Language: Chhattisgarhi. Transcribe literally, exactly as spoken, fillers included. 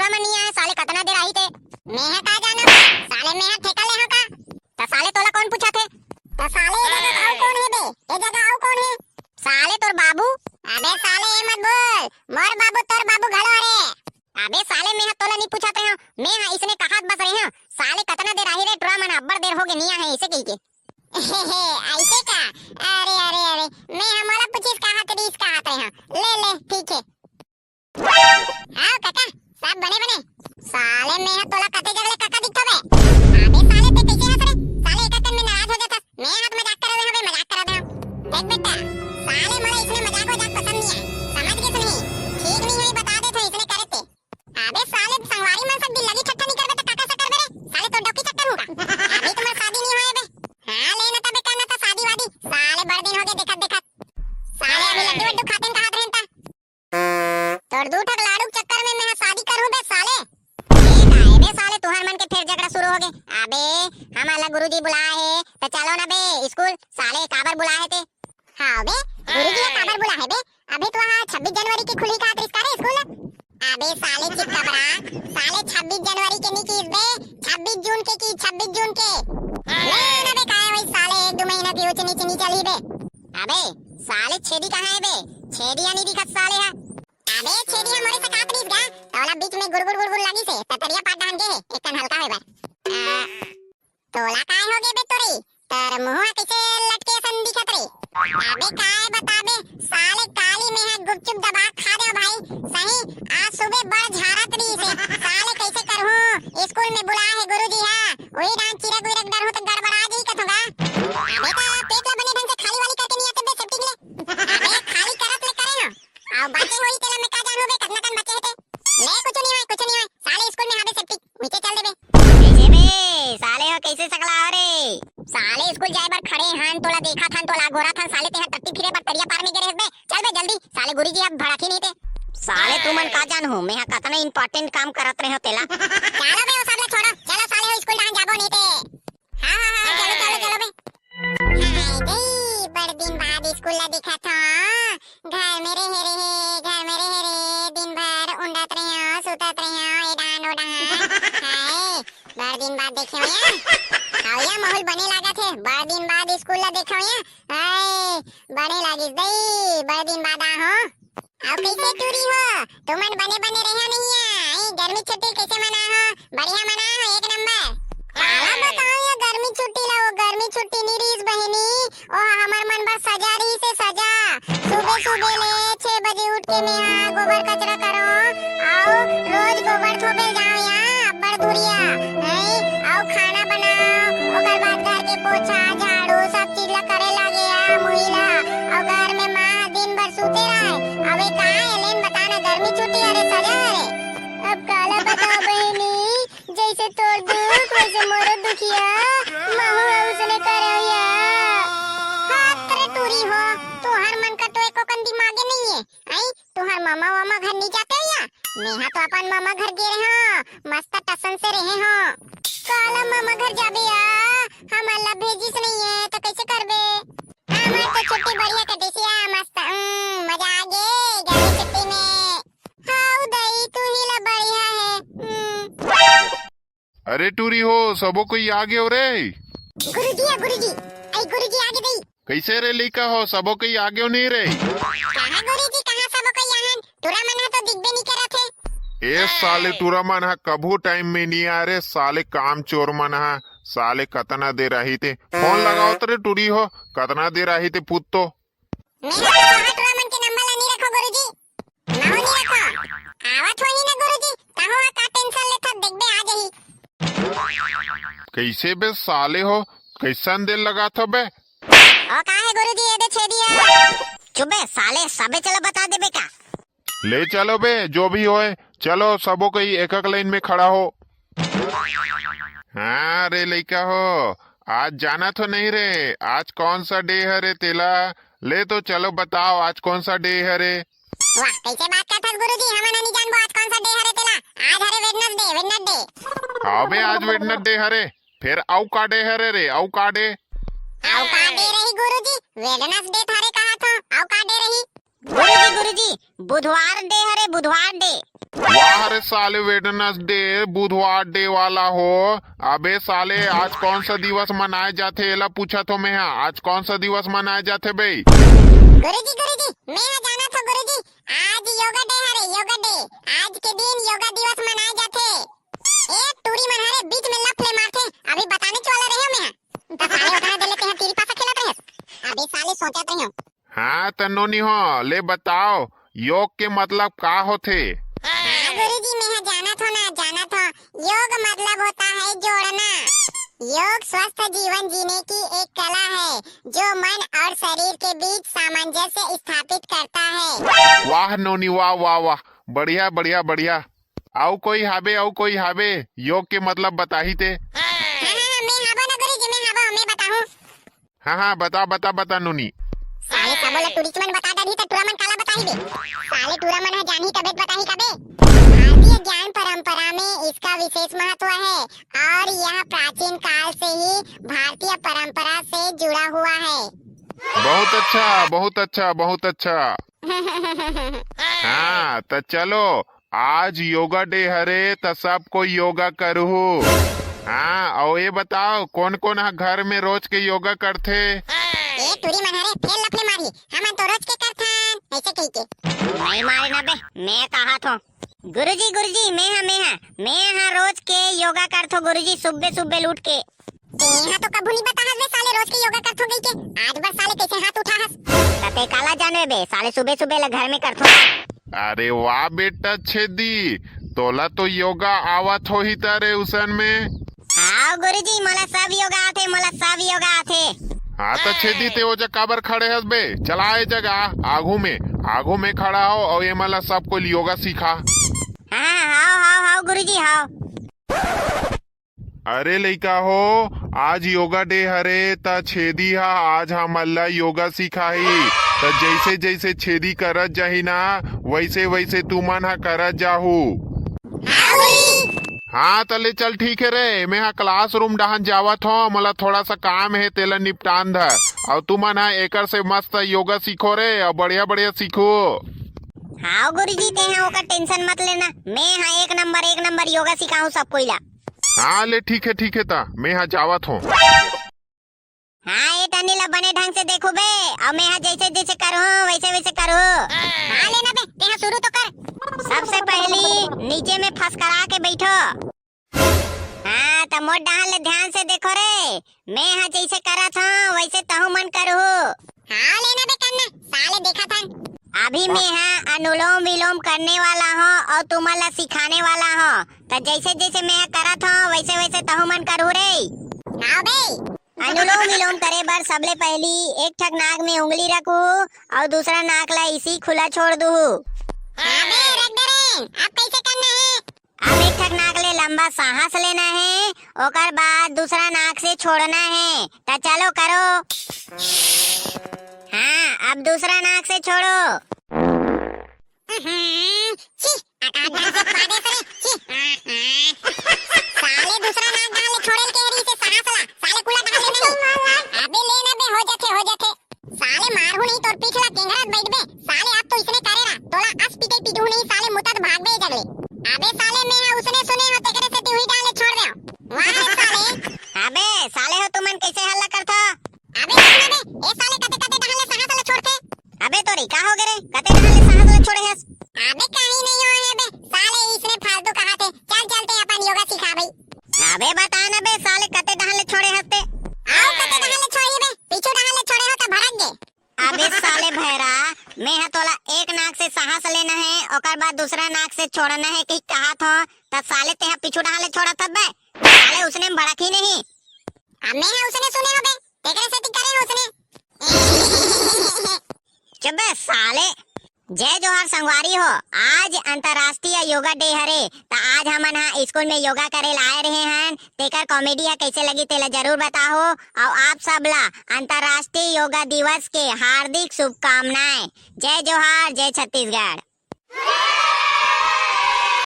मन नहीं आए, साले कतना देर आही ते। मैं हा का जानो, साले मैं हा ठेका ले हो का? त साले तोला कौन पूछा थे? त साले ए जगह अउ कौन हे बे? ए जगह अउ कौन हे? साले तोर बाबू। अबे साले ए मत बोल, मोर बाबू तोर बाबू घलो रे। अबे साले मैं हा तोला नहीं पूछत रहे हो, मैं हा इसने कहत बस रहे हो, साले कतना देर आही रे टुरा मन, अब्बड़ देर हो गे नहीं आए इसे कही के। ऐसे का? अरे अरे अरे, मैं हा मोला पूछिस कहत रहीस कहत रहे हो। ले ले ठीक है। हाँ काका, सब बने बने। साले मैं हा तोला कते जगले काका दिखथो बे? अबे साले ते कैसे हंस रे? साले एक कन में नाराज हो जाथस। मैं हा त मजाक करे हवे, मजाक करे हवे। देख बेटा, साले मोला इसने मजाक वजाक पसंद नहीं आए। समझ गे नहीं? ठीक नहीं है, बता देत हो इसने करे ते। अबे साले संगवारी मन सब दिल्लगी ठट्ठा नहीं करबे त काका से करबे रे? साले तो डौकी चक्कर होगा। अभी तुम्हार शादी नहीं होए बे। हाँ ले ना तबे करना था शादी वादी। साले बड़ दिन हो गए देखत देखत। साले अभी लड्डू वड्डू खाते हैं कहा रहता। तोर दू ठक लाड़ू के चक्कर में मैं शादी करूं बे साले। ए काहे बे साले तुहर मन के फिर झगड़ा शुरू हो गए। अबे हमन ला गुरुजी बुलाए हे त चलो ना बे स्कूल। साले काबर बुलाए हे ते? हाँ बे गुरुजी ला काबर बुलाए हे बे? अभी तो वहाँ छब्बीस जनवरी के खुली का रिश्ता रे स्कूल। अबे साले चित कबरा, साले छब्बीस जनवरी के नहीं कीस बे, छब्बीस जून के की, छब्बीस जून के। ले ना बे काहे वही साले एक दो महीना की ऊंच नीच नहीं चली बे। अबे साले छेदी कहाँ है बे? छेदी या नहीं दिखत साले हा। अबे छेदी हमरे से काट रहीस गा, तोला बीच में गुड़गुड़ गुड़गुड़ लागी से, ततरिया पाट डाहन गे हे, एक कन हल्का होए बर। आ, तोला काय हो गे बे तोरी? तोर मुंह कैसे लटके सन दिखत रे? अबे काय बताबे, साले काली में हा गुपचुप दबा खा दे भाई। सही, आज सुबह बड़ झारत रहीस हे। साले कैसे करहूं? स्कूल में बुला हे गुरुजी हा, वही डांस चिरक विरक डरहूं त गड़बड़ा जाही कथों गा। अबे का पेट ला बने ढंग से खाली वाली करके नहीं आते बे सेप्टिक ले? अबे खाली करत ले करे हो। अउ बाकी होई तेला मैं का जानहूं बे, कतना कन बचे हे ते। ले कुछ नहीं होय, कुछ नहीं होय। साले स्कूल में हाबे सेप्टिक, नीचे चल देबे। कैसे बे? साले हो कैसे सकला हो रे? साले स्कूल जाए बर खड़े हन, तोला देखत हन, तोला गोरत हन, साले तेहा टट्टी फिरे बर तरिया पार में गे रहे बे। चल बे जल्दी, साले गुरुजी अब भड़की नहीं ते। साले तुमन का जानहू, मैं हा कतना इंपॉर्टेंट काम करत रहे हो तेला। चलो बे, वो सब ला छोड़ो, चलो साले हो स्कूल डाहन जाबो नहीं ते। हाँ, हाँ, हाँ, चलो, चलो, चलो बे। हाय दे, बड़ दिन बाद स्कूल ला दिखत हो। घर में रहे रहे, घर में रहे रहे, दिन भर उंडत रहे हो, सुतत रहे हो, ए डाहन ओ डाहन। हाय, बड़ दिन बाद देखे हो या। हाव या, माहौल बने लागत हे, बड़ दिन बाद स्कूल ला देखे हो या। हाय, बने लागिस दई, बड़ दिन बाद आ हो। अउ कैसे टूरी हो? तुमन बने बने रहे नहीं आ? ए, गर्मी छुट्टी कैसे मना हो? बढ़िया मना हो, एक नंबर। काला बताओ ये गर्मी छुट्टी ला, वो गर्मी छुट्टी नी रहीस बहिनी, ओ हमर मन बर सजा रहीस हे सजा। सुबह सुबह ले छह बजे उठ के मेहा गोबर कचरा करो, अउ रोज गोबर थोपे जाओ या अब्बड़ दुरिया, नहीं? अउ खाना बनाओ, ओकर बाद घर के पोछा, झाड़ू, सब चीज ला करे लागे या मुही ला। अउ घर में माँ ह दिन भर सूते रहे। अबे का एलेन बता ना, गर्मी छुट्टी हरे सजा हरे। अब काला बताओ बहिनी, जैसे तोर दुख वैसे मोरो दुखिया, महू ह उसने करैया। हाथ रे टूरी हो, तुहर मन का तो एको कन दिमागे नहीं है। आई, तुहर मामा वामा घर नहीं जाते हो या? मेहा तो अपन मामा घर गे रहे हो, मस्त टसन से रहे हो। काला मामा घर जाबे या, हमन ला भेजिस नहीं है तो कैसे करबे? हमर तो छुट्टी बढ़िया कटिस या, मस्त, उम, मजा आ गे गर्मी छुट्टी में। हाउ दई, तू ही ला बढ़िया है। उम। अरे टूरी हो, सबो कोई आ गेव रे। गुरुजी, या गुरुजी, आई गुरुजी आ गे दई। कैसे रे लइका हो, सबो कोई आ गेव नहीं रे? कहाँ गुरुजी, कहाँ सबो कोई आहन? टूरा मन ह तो दिखबे नहीं करत हे। ए साले टूरा मन ह कभू टाइम में नहीं आ रे, साले काम चोर मन ह, साले कतना देर आही ते। फोन लगाओ त रे टूरी हो, कतना देर आही ते पूछ तो। मेरा तो वहाँ टूरा मन के नंबर ला नहीं रखो गुरुजी, नाव नहीं रखो। आवत होही ना गुरुजी, तहु हा का टेंशन लेथस, देखबे आ जाही। कैसे बे साले हो, कैसन देर लगात हो बे? ओ का हे गुरुजी, ये दे छेदी है। चुप बे साले, सबे चलो बता देबे का। ले चलो बे, जो भी होए, चलो सबो कोई एक एक लाइन में खड़ा हो। हाँ रे लइका हो, आज जाना तो नहीं रे, आज कौन सा डे हरे तेला? ले तो चलो बताओ आज कौन सा डे हरे? वाह, कैसे बात करथस गुरुजी, हमन ह नहीं जानबो आज कौन सा डे हरे तेला। आज हरे वेडनेसडे, वेडनेसडे। हाँ बे, आज वेडनेसडे हरे, फिर अउ का डे हरे रे, अउ का डे? अउ का डे रही गुरुजी, वेडनेसडे थारे कहा थो, अउ का डे रही? गुरुजी, गुरुजी, बुधवार डे हरे, बुधवार डे। वाह रे साले, वेडनसडे, बुधवार डे वाला हो। अबे साले, आज कौन सा दिवस मनाए जाथे, एला पूछत हो मैं हा। आज कौन सा दिवस मनाए जाथे बे? गुरुजी, गुरुजी, मैं हा जानत हो गुरुजी, आज योगा डे हरे, योगा डे। आज के दिन योगा दिवस मनाए जाथे। ए टूरी मन हरे, बीच में लफ ले मारथे। अभी बताने वाला रहे मैं हा। त साले ओकरा देले तेहा तीरी पासा खेलत रहेस। अबे साले सोचत रहे हो। हाँ त नोनी हो, ले बताओ, योग के मतलब का होथे? हाँ गुरुजी, मैं हा जानत हो ना, जानत हो। योग मतलब होता है जोड़ना। योग स्वस्थ जीवन जीने की एक कला है, जो मन और शरीर के बीच सामंजस्य स्थापित करता है। वाह नोनी, वाह, वाह, वाह, बढ़िया, बढ़िया, बढ़िया। अउ कोई हाबे, अउ कोई हाबे, योग के मतलब बताही ते? हाँ, हाँ, हाँ, मैं हाबो ना गुरुजी, मैं हाबो, मैं बताहूँ। हाँ, हाँ, बता, बता, बता नोनी। साले सबो ला टूरी मन बता डरही त टूरा मन काला बताही बे। साले टूरा मन ह जानही तबे त बताही का बे। भारतीय ज्ञान परंपरा में इसका विशेष महत्व है और यह प्राचीन काल से ही भारतीय परंपरा से जुड़ा हुआ है। बहुत अच्छा, बहुत अच्छा, बहुत अच्छा। हाँ, त चलो, आज योगा डे हरे, त सब कोई योगा करहू। हाँ, अउ ये बताओ, कौन कौन ह घर में रोज के योगा करथे? ए टूरी मन हरे, फेर लफले मारही, हमन तो रोज के करथन, ऐसे कही के। नहीं मारे ना बे, मैं कहा थो। गुरुजी, गुरुजी, मैं हा, मैं हा, मैं हा रोज के योगा करथो गुरुजी, सुबह सुबह उठ के। तेहा तो कभू नहीं बताहस बे साले, रोज के योगा करथो कहिके, आज बर साले कैसे हाथ उठाहस? त ते काला जानबे बे, साले सुबह सुबह ला घर में करथो। अरे वाह बेटा छेदी, तोला तो योगा आवत होही त रे उसन में। हाँ गुरुजी, मोला सब योगा आथे, मोला सब योगा आथे। हाँ त छेदी ते ओ जग काबर खड़े हस बे? चला ए जग आ, आघू में, आघू में खड़ा हो अउ एमन ला सब कोई योगा सिखा। हाँ, हाव, हाव, हाव गुरुजी, हाव। अरे लइका हो, आज योगा डे हरे, त छेदी ह आज हमन ला योगा सिखाही। त जइसे जइसे छेदी करत जाही ना, वइसे वइसे तुमन ह करत जाहू। हाँ, त ले चल, ठीक हे रे, मैं ह classroom डहन जावत हों, मोला थोड़ा सा काम हे, तेला निपटान धर। अउ तुमन ह एकर से मस्त योगा सीखो रे, अउ बढ़िया बढ़िया सीखो। हाँ गुरुजी, तेहा ओकर tension मत लेना, मैं ह एक नंबर, एक नंबर योगा सिखाहूँ सब कोई ला। हाँ ले, ठीक हे, ठीक हे, त मैं ह जावत हों। हाँ, ए टनी ला बने ढंग से देखो बे, अउ मैं ह जइसे जइसे करहूँ, वइसे वइसे करहू। हाँ लेना बे, तेहा शुरू तो कर। सबसे पहली नीचे में फसकरा के बइठो। हाँ, त मोर डहन ले ध्यान से देखो रे, मैं ह जइसे करत हों, वइसे तहू मन करहू। हाँ लेना बे करना, साले देखत हन। अभी मैं ह अनुलोम विलोम करने वाला हों अउ तुमन ला सिखाने वाला हों, त जइसे जइसे मैं ह करत हों, वइसे वइसे तहू मन करहू रे। हाँ बे। अनुलोम विलोम करे बर सबले पहली एक ठक नाक में उंगली रखहू अउ दूसरा नाक ला इसी खुला छोड़ दूहू। हाँ बे, रख दे रे। अब कइसे करना हे? अब एक ठक नाक ले लंबा सांस लेना हे, ओकर बाद दूसरा नाक से छोड़ना हे। त चलो करो। हाँ, अब दूसरा नाक से छोड़ो। हम्म, छी, अकाल ढंग से पादे सरे, छी, हाँ, हाँ। साले दूसरा नाक डाल ले छोड़ेल के हरी से सांस ला, साले कुला डाल ले नहीं। अबे ले ना बे, हो जाथे, हो जाथे। साले मारहू नहीं तोर पीठ ला केंघरत बइठबे। साले अब तो इसने करे रा, तोला अस पीटे पीटहू नहीं साले, मुतत भागबे ए जगले। अबे साले मैं ह उसने सुने हों तेकरे सेती उही डाल ले छोड़ देव। वाह रे साले। अबे साले हो तुमन कैसे हल्ला करथो? अबे सुन बे, ए साले कते कते डहन ले सांस ला छोड़थे। अबे तोरी का हो गे रे, कते डहन ले सांस ला छोड़े हस? अबे कहीं नहीं होय हे बे, साले इसने फालतू कहाथे। चल चलते अपन योगा सिखाबे। अबे बता ना बे साले कते डहन ले छोड़े हस ते? अउ कते डहन ले छोड़ही बे, पीछू डहन ले छोड़े हों त भड़क गे। अबे साले भैरा, मैं ह तोला एक नाक से सांस लेना हे, ओकर बाद दूसरा नाक से छोड़ना हे कि कहात हों, त साले तेहा पीछू डहन ले छोड़त हस बे। साले उसने में भड़क ही नहीं। अब मैं ह उसने सुने हों बे, तेकरे सेती करे हों उसने। चुप बे साले। जय जोहार संगवारी हो, आज अंतर्राष्ट्रीय योगा डे हरे, त आज हमन ह स्कूल में योगा करे ला आए रहे हन, तेकर comedy ह कैसे लगी तेला जरूर बताहो, अउ आप सब ला अंतर्राष्ट्रीय योगा दिवस के हार्दिक शुभकामनाएं। जय जोहार, जय छत्तीसगढ़।